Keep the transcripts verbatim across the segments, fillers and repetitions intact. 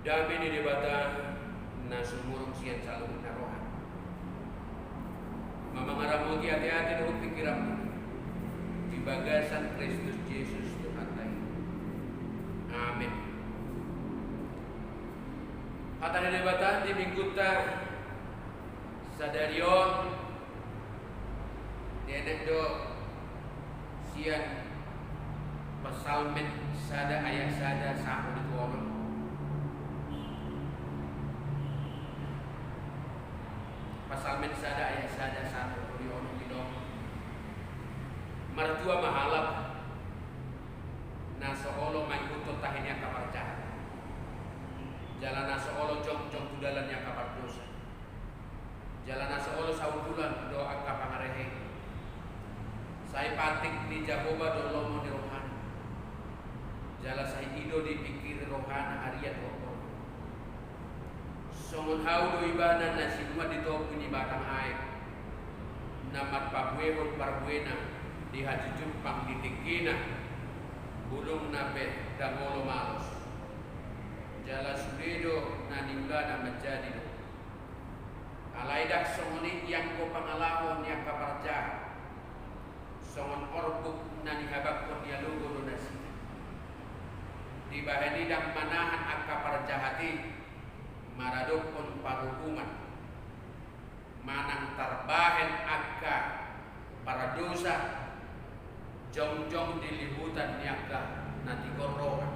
Dame ni Debata na sumurung sian saluhutna roha, ma mangaramoti ateate dohot pingkiranmuna di bagasan Kristus Jesus Tuhanta i. Amen. Hata ni Debata di Minggunta sadari on dienet do sian Psalmen sada ayat sada sahat tu onom. Psalmen sada ayat sada sahat tu onom didok: Martua ma halak na so olo mangihuthon tahi ni angka parjahat, jala na so olo jongjong tu dalan ni angka pardosa, jala na so olo saundulan dohot angka pangarehe. Sai patik ni Jahowa do lomo ni rohana, jala sai i do dipingkiri rohana arian dohot borngin. Songon hau do ibana na sinuan di topi ni batang aek, na marpabuehon parbuena di hajujumpang di tingkina, bulungna pe ndang olo malos, jala sude do na niulana manjadi do. Alai ndang songon i ianggo pangalaho ni angka parjahat, songon orbuk na nihabanghon ni alogo do nasida. Dibahen i ndang manahan angka parjahat i maradophon paruhuman, manang tarbahen angka pardosa jongjong di lihutan ni angka na tigor roha.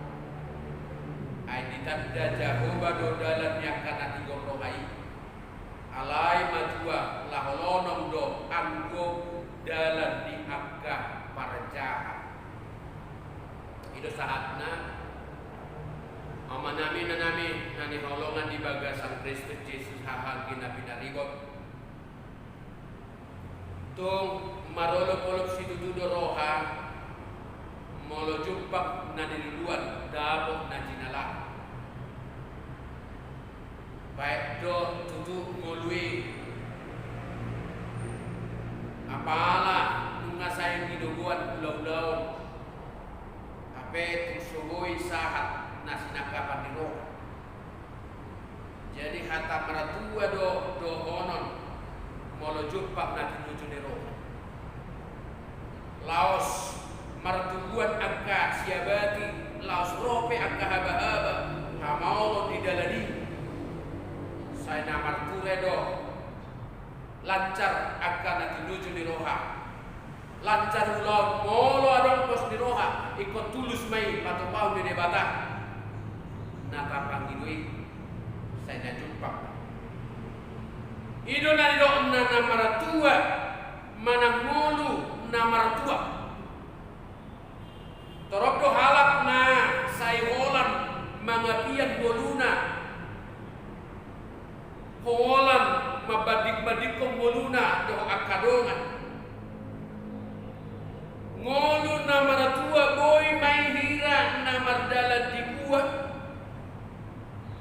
Ai ditanda Jahowa do dalan ni angka na tigor roha i. Alai matua laho lonong do anggo dalan ni angka parjahat. I do sahatna. Amanami, inanami na hinaholongan di bagasan Kristus Jesus, haha anggi na pinaribot. Tung marolopolop situtu do roha molo jumpang na niluluan dapot na jinalahan. Baen do tutu ngolu i, apala nunga sai nidogoan ulaulaon, hape tung so boi sahat na sinangkapan ni roha. Jadi hata martua do dohonon molo jumpang na tinuju ni roha. Laos martubuan angka siabati, laos ro pe angka habahaba hamaolon di dalan i, sai na marture do lancar angka na tinuju ni roha. Lancar ulaon molo adong pos ni roha, ingkon tulus ma i patupahon ni Debata. Na tapangido i sai na jumpang. I do na nidokna na martua manang ngolu na martua. Torop do halak na sai holan mangapian ngoluna, holan mambandingbandingkon ngoluna dohot angka dongan. Ngolu na martua boi ma i hira na mardalan di gua,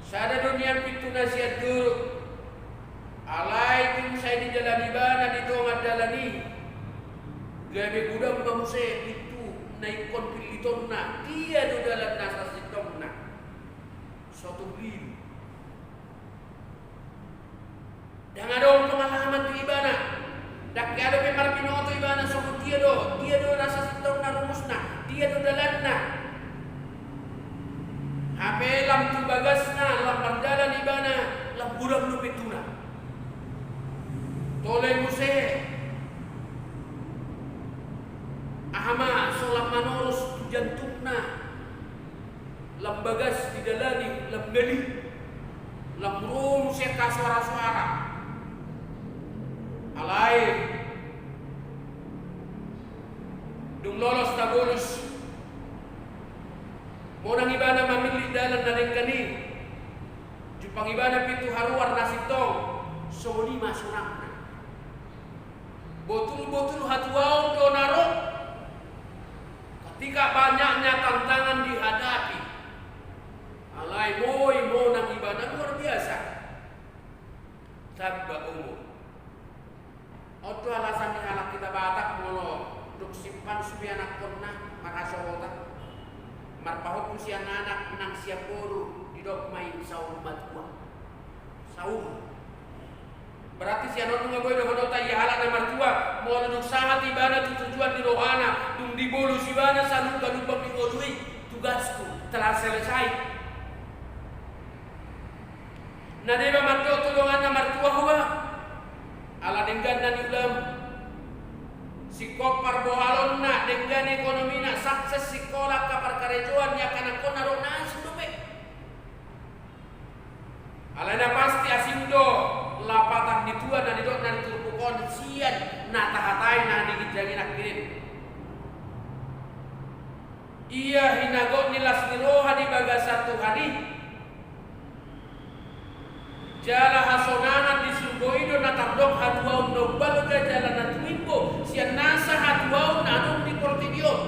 sada do nian pintuna sian dolok. Alai dung sai didalan ibana di tonga dalan i, gabe godang ma muse pintu na ingkon pillitonna, dia do dalan na sasintongna. So tung lilu. Ndang adong pengalaman tu ibana. Ndang adong pe marbinoto ibana songon dia do, dia do na sasintongna rumusna, dia do dalanna. Hape lam tu bagasna, lam mardalan ibana, lam godang do pintuna. Tole muse. Aha ma, so lam manorus tu jantungna. Lam bagas didalani, lam ngali. Lam ro muse angka soara-soara. Alai dung lolos tabolus, monang ibana mamillit dalan na denggan i. Jumpang ibana pintu haruar na sintong, songon i ma sonangna. Botul-botul hatuaon do na ro ketika banyaknya tantangan dihadapi. Alai boi monang ibana, luar biasa. Tamba umur. On do alasan ni halak hita Batak molo dung simpan sude anakkonna marhasohotan, marpahompung sian anak nang sian boru, Didok ma i saur matua. Saur. Berarti sian on nunga boi dohononta ia halak na martua, molo dung sahat ibana tu tujuan ni rohana, dung dibolus ibana salumpang-lumpang ni ngolu i, tugasku telah selesai. Na deba mandok tu donganna martua, ho ba, ala dengganna niulam, singkop parbohalonna, denggan ekonomina, sukses sikola, angka parkarejoan ni angka anakna, na ro na asing dope. Alai na pasti asing do lapatan ni tua na nidok na di turpuk on sian na tahatai na di ginjang i nangkin. Ia hinagot ni las ni roha di bagasan Tuhan i. Jala hasonangan di surgo i do na tardok hatuaon na umbalga jala na tumimbo sian nasa hatuaon na adong di portibi on.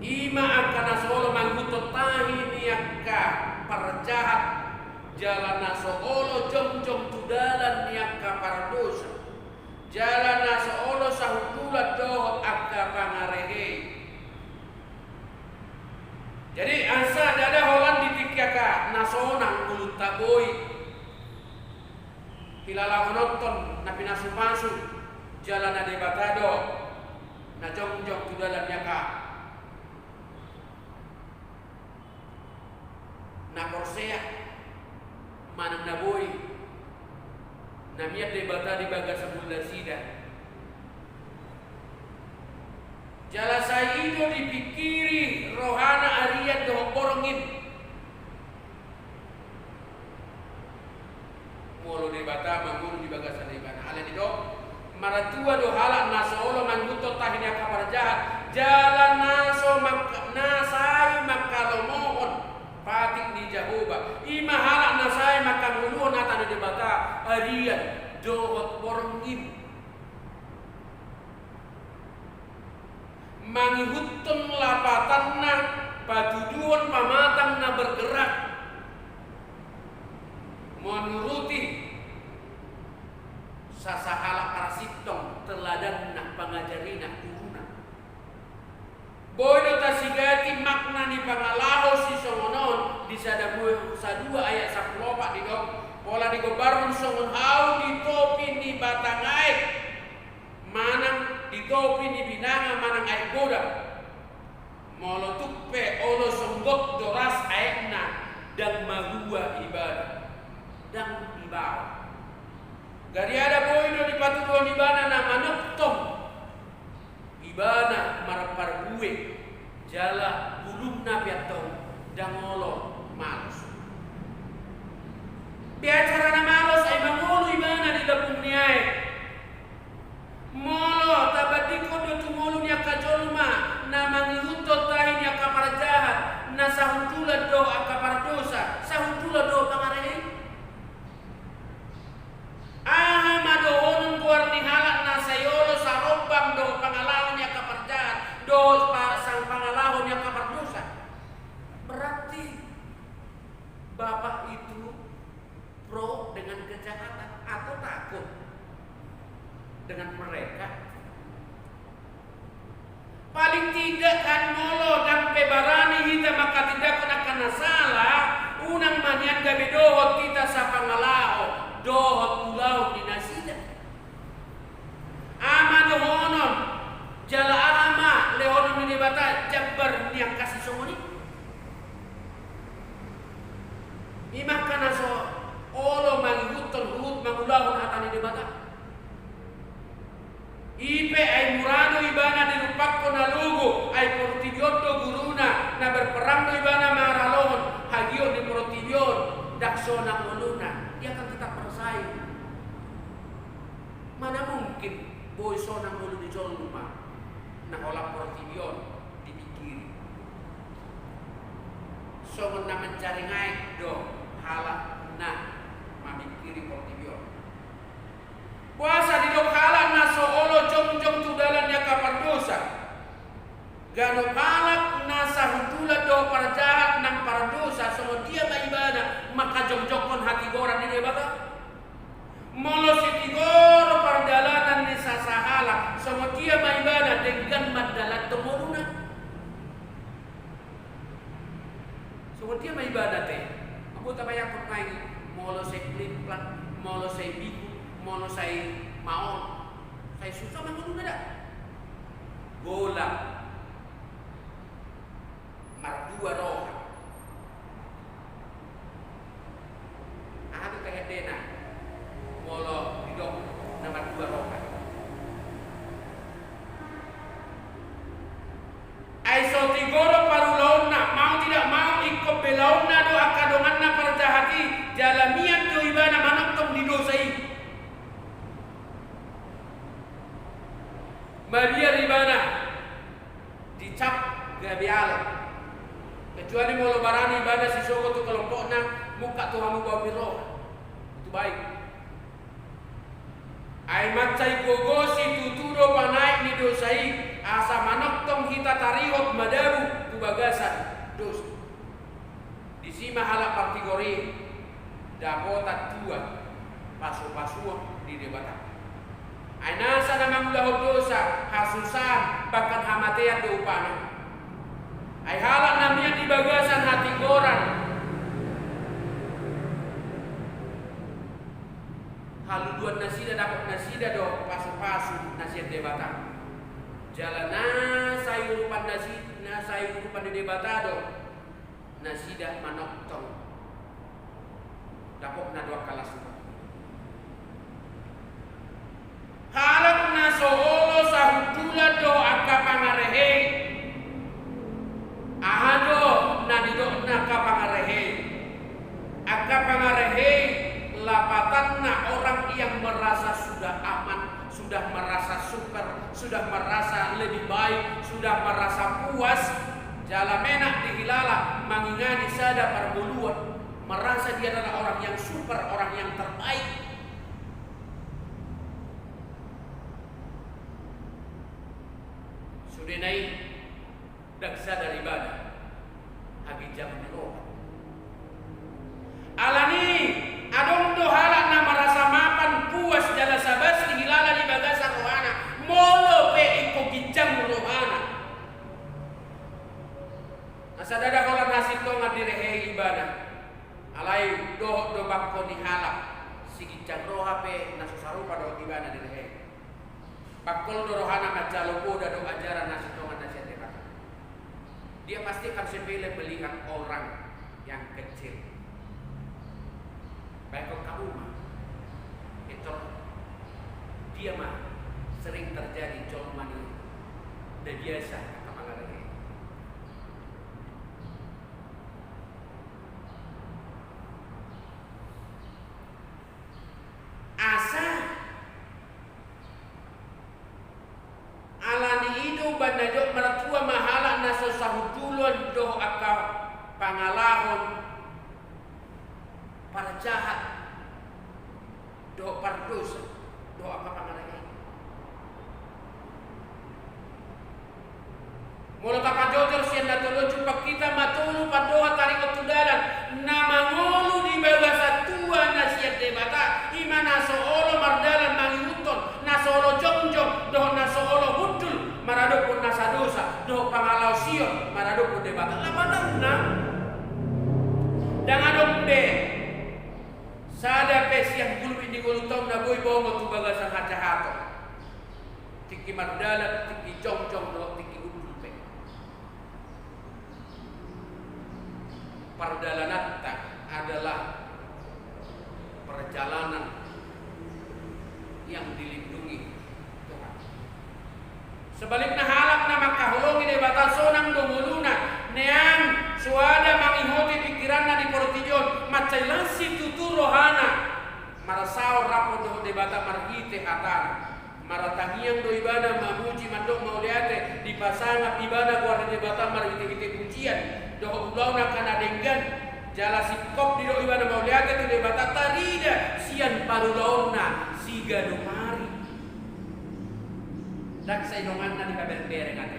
I ma angka na so olo mangihuthon tahi ni angka parjahat, jala na so olo jongjong tu dalan ni angka pardosa, jala na so olo sahundulan dohot angka pangarehei. Jadi asa ndada holan di tingki angka na sonang ngolunta, boi hilalahononton na pinasupasu jala na Debata do na jongjong tu dalan ni angka na porsea manang na boi na mian Debata di bagasan ulaon nasida. Jala sai i do dipingkiri rohana arian dohot borngin. Molo Debata mangolu di bagasan ibana, alai didok, martua do halak na so olo mangihuthon tahi ni angka parjahat, jala na so mangka-, na sai mangkalomohon patik ni Jahowa. I ma halak na sai mangkangoluhon hata ni Debata, arian dohot borngin. Mangihuthon lapatanna, patuduhon pamatang na bergerak, menuruti sasahalak parasintong, teladanna, pangajarina, guruna. Boi do tasigati makna ni pangalaho sisongon on di Sada Samuel dua ayat sampulu opat didok, pola digombarhon songon hau di topi ni batang aek, manang di topi ni binanga manang aek godang. Molo tung pe olo songgop do ras aekna, ndang marua ibana, ndang dibahen. Gariada boi do dipatuduhon ibana na manongtong ibana marparbue, jala bulungna pe antong ndang olo malos. Bea carana malos, ai mangolu ibana di lambung ni aek. Molo tabandinghon do tu ngolu ni angka jolma na mangihuthon tahi ni angka parjahat, na sahundulan do angka pardosa, sahundulan do pangarehei. Aha ma dohonon goar ni halak na sai olo sarombang do pangalaho ni angka parjahat dohot pa-, sang pangalaho ni angka pardosa? Berarti Bapak itu pro dengan kejahatan atau takut dengan mereka? Paling tidak kan, molo ndang pe barani hita manghatindanghon angka na sala, unang ma nian gabe dohot hita sapangalaho dohot ulaon ni nasida. Aha ma dohonon jala aha ma lehonon ni Debata jambar ni angka sisongon i? I ma angka na so olo mangihuthon huhut mangulahon hata ni Debata. I pe ai mura do ibana dirumpakhon na logo, ai portibi on do guruna, na berperang do ibana maralohon hagiot ni portibi on, ndang sonang ngoluna, dia akan tetap bersaing. Mana mungkin boi sonang ngolu ni jolma na holan portibi on dipingkiri. Songon na mancaring aek do halak na mamingkiri portibi on. Boasa didok halak na so olo jongjong tu dalan ni angka pardosa? Ganup halak na sahundulan dohot parjahat nang pardosa, songon dia ma ibana manghajongjonghon hatigoran ni Debata? Molo sitigor pardalanan ni sasahalak, songon dia ma ibana denggan mandalanhon ngoluna? Songon dia ma ibana te. Mamboto tabayangkon nai, molo sai plimplan, molo sai biku, molo sai maol, sai susah ma ngoluna da. Golang. Mardua roha. Aha do tahendena molo didok na mardua roha? Ai so tigor do parulaonna, mau tidak mau ingkon belaonna do angka donganna parjahat i, jala mian do ibana manongtong di dosa i. Mabiar ibana dicap gabe ala. Kecuali molo barani ibana sisogo tu kelompokna, mungka tu hamu baomi roha. Itu baik. Ai mansai gogo situtu do panaek ni dosa i, asa manongtong hita tarihot madabu tu bagasan dosa. Disi ma halak partigor i dapotan tua pasupasuon ni Debata. Ai nasa na mangulahon dosa, hasusahan, bahkan hamatean do upana. Ai halak na mian di bagasan hatigoran, haluluan nasida, dapot nasida do pasupasu na sian Debata. Jala na sai urupan nasi-, na sai urupan ni Debata do nasida manongtong dapotna do angka las. Halak na so olo sahundulan do angka pangarehei. Aha do na nidokna angka pangarehei? Angka pangarehei lapatanna orang yang merasa sudah aman, sudah merasa super, sudah merasa lebih baik, sudah merasa puas, jala menak dihilala mangingani sada parngoluan, merasa dia adalah orang yang super, orang yang terbaik. Sudena i, ndang sadar ibana haginjangon ni roha. Alani adong do halak na marasa mapan, puas jala sabas dihilala di bagasan rohana, molo pe ingkon ginjang rohana. Asa ndada holan hasintongan direhei ibana. Alai dohot do bangko ni halak siginjang roha pe na so sarupa dohot ibana direhei. Bangkol do rohana manjalo poda do ajaran hasintongan na sian Debata. Dia pasti akan sepele melihat orang yang kecil. Baik kau kamu mah, itu dia mah sering terjadi, cuma ni, na biasa angka pangarehei. Asa alani i do umbahen na jot martua ma halak na so sahundulan dohot angka pangalahon parjahat dohot pardosa dohot angka pangarehei. Molo tapajojor sian na tolu on, jumpang hita ma tolu pandohan taringot tu dalan na mangolu di bagasan tua na sian Debata, i ma na so olo mardalan mangihuthon, na so olo jongjong dohot na so olo hundul maradophon nasa dosa dohot pangalaosion maradophon Debata. Lapatanna, ndang adong be sada pe sian gulmit ni ngolunta on na boi bongot tu bagasan hajahaton. Tingki mardalan, tingki jongjong dohot tingki hundul pe. Pardalananta adalah perjalanan yang dilindungi Tuhan. Sebalikna halak na mangkaholongi Debata sonang do ngoluna, neang soada mangihoti pingkiranna di portibi on, mansai las situtu rohana. Marsaor rap dohot Debata marhite hatana. Martangiang do ibana mamuji mandok mauliate, dipasangap ibana goar ni Debata marhitehite pujian dohot ulaon angka na denggan. Jala singkop didok ibana mauliate tu Debata tarida sian parulaonna siganup ari. Ndang sai donganna dipabereng-bereng ate.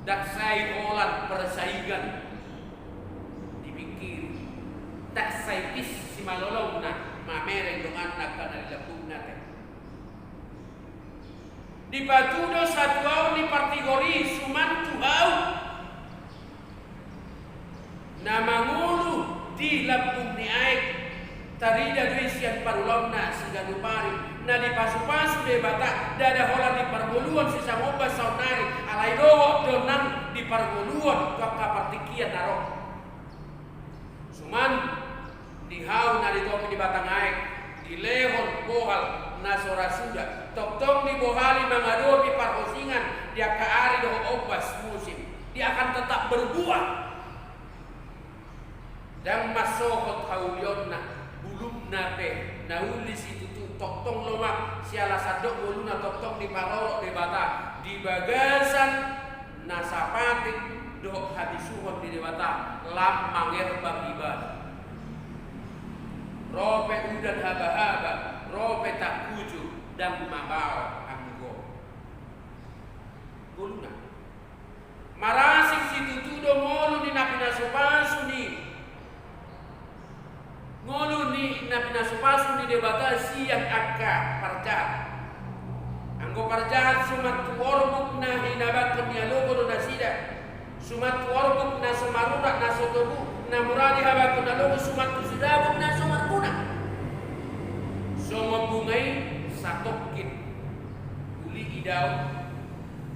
Ndang sai holan persaidan dipingkiri. Ndang sai pis simalolongna mamereng donganna angka na di lambungna ate. Dipatudu satuaon ni partigor i suman tu hau. Na mangolu di lambung ni aek, tarida do i sian parulaonna siganup ari, na dipasupasu Debata, ndada holan di parngoluon sisangombas saonnari, alai dohot do nang di parngoluon tu angka partingkian na ro. Suman di hau na di topi ni batang aek, dilehon bohal na so ra suda, tongtong dibohali mangadopi parhosingan di angka ari dohot ombas musim, dia akan tetap berbuah. Ndang mansohot haulionna, bulungna pe na uli situtu, tongtong lomak siala sandok ngoluna, tongtong diparorot Debata di bagasan na sapatik dohot habisuhon ni Debata, lam mangerbang ibana. Ro pe udan habahaba, ro pe tangkuju, ndang mabaot anggo ngoluna. Marasing situtu do ngolu ni na pinasupasu ni, ngolu ni na pinasupasu ni Debata sian angka parjahat. Anggo parjahat suman tu orbuk na hinabakkon ni alogo do nasida. Suman tu orbuk na so marurat, na so togu, na mura dihabakkon alogo, suman tu sidabuk na so marguna. Songon bunga i satongkin uli idaon,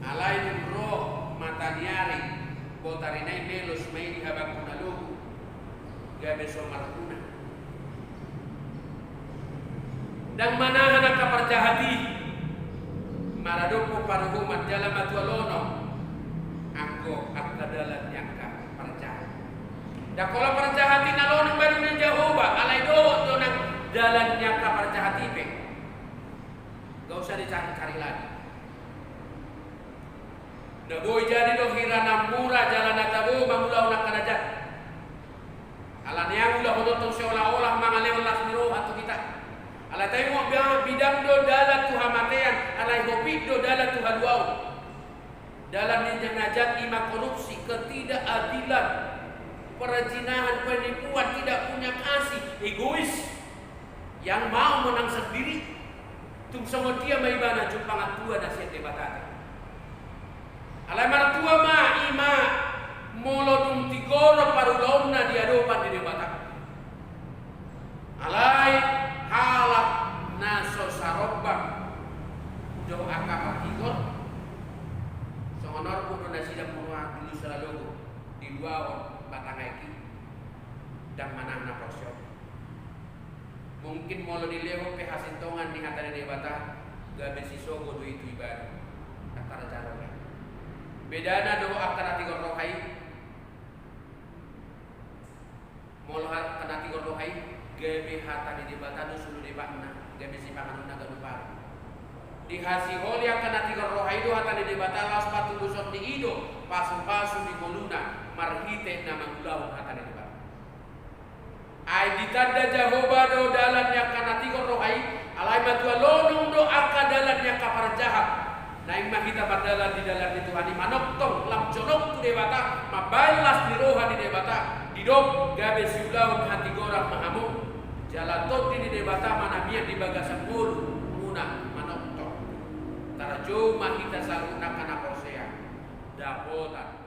alai dung ro mata ni ari, botarina i melos ma i dihabakkon alogo, gabe so marguna. Ndang manahan angka parjahat i, maradophon paruhuman jala matua lonong anggo angka dalan ni angka parjahat. Ndang pola parjahat i na lonong baru ni Jahowa, alai dohot do nang dalan ni angka parjahat i pe. Gak usah dicari-cari lagi. Na boi jadi do hira na mura jala na tabo mangulahon angka na jat. Alani i ulahonon tong seolah-olah mangalehon las ni roha tu hita. Alai taingot, bidang do dalan tu hamatean, alai hopit do dalan tu haluaon. Dalan ni na jat i ma korupsi, ketidakadilan, perzinahan, penipuan, tidak punya kasih, egois. Yang mau menang sendiri. Tung songon dia ma ibana jumpangan tua na sian Debata. Alai martua ma i ma molo dung tigor parulaonna di adopan ni Debata. Alai halak na so sarombang dohot angka partigor, songon orbuk do nasida mura di lusa alogo, diluahon batang aek i, ndang manahan na porsea. Mungkin molo dilehon pe hasintongan ni hata ni Debata, gabe sisogo do i tu ibana. Angka raja roha i. Bedana dohot angka na tigor roha i. Molo angka na tigor roha i, gabe hata ni Debata do solu debakna, gabe sipanganonna ganup ari. Dihasiholi angka na tigor roha i do hata ni Debata, laos patuluson ni i do pasupasu ni ngoluna marhite na mangulahon hata ni Debata. Ai ditanda Jahowa do dalan ni angka na tigor roha i, alai matua lonong do angka dalan ni angka parjahat. Naeng ma hita mardalan di dalan ni Tuhan i, manongtong lam jonok tu Debata, mambaen las ni roha ni Debata, didok gabe siulahon hatigoran ma hamu. Jala tondi ni Debata ma na mian di bagasan ngolumuna manongtong. Tarjou ma hita saluhutna angka na porsea, dapotan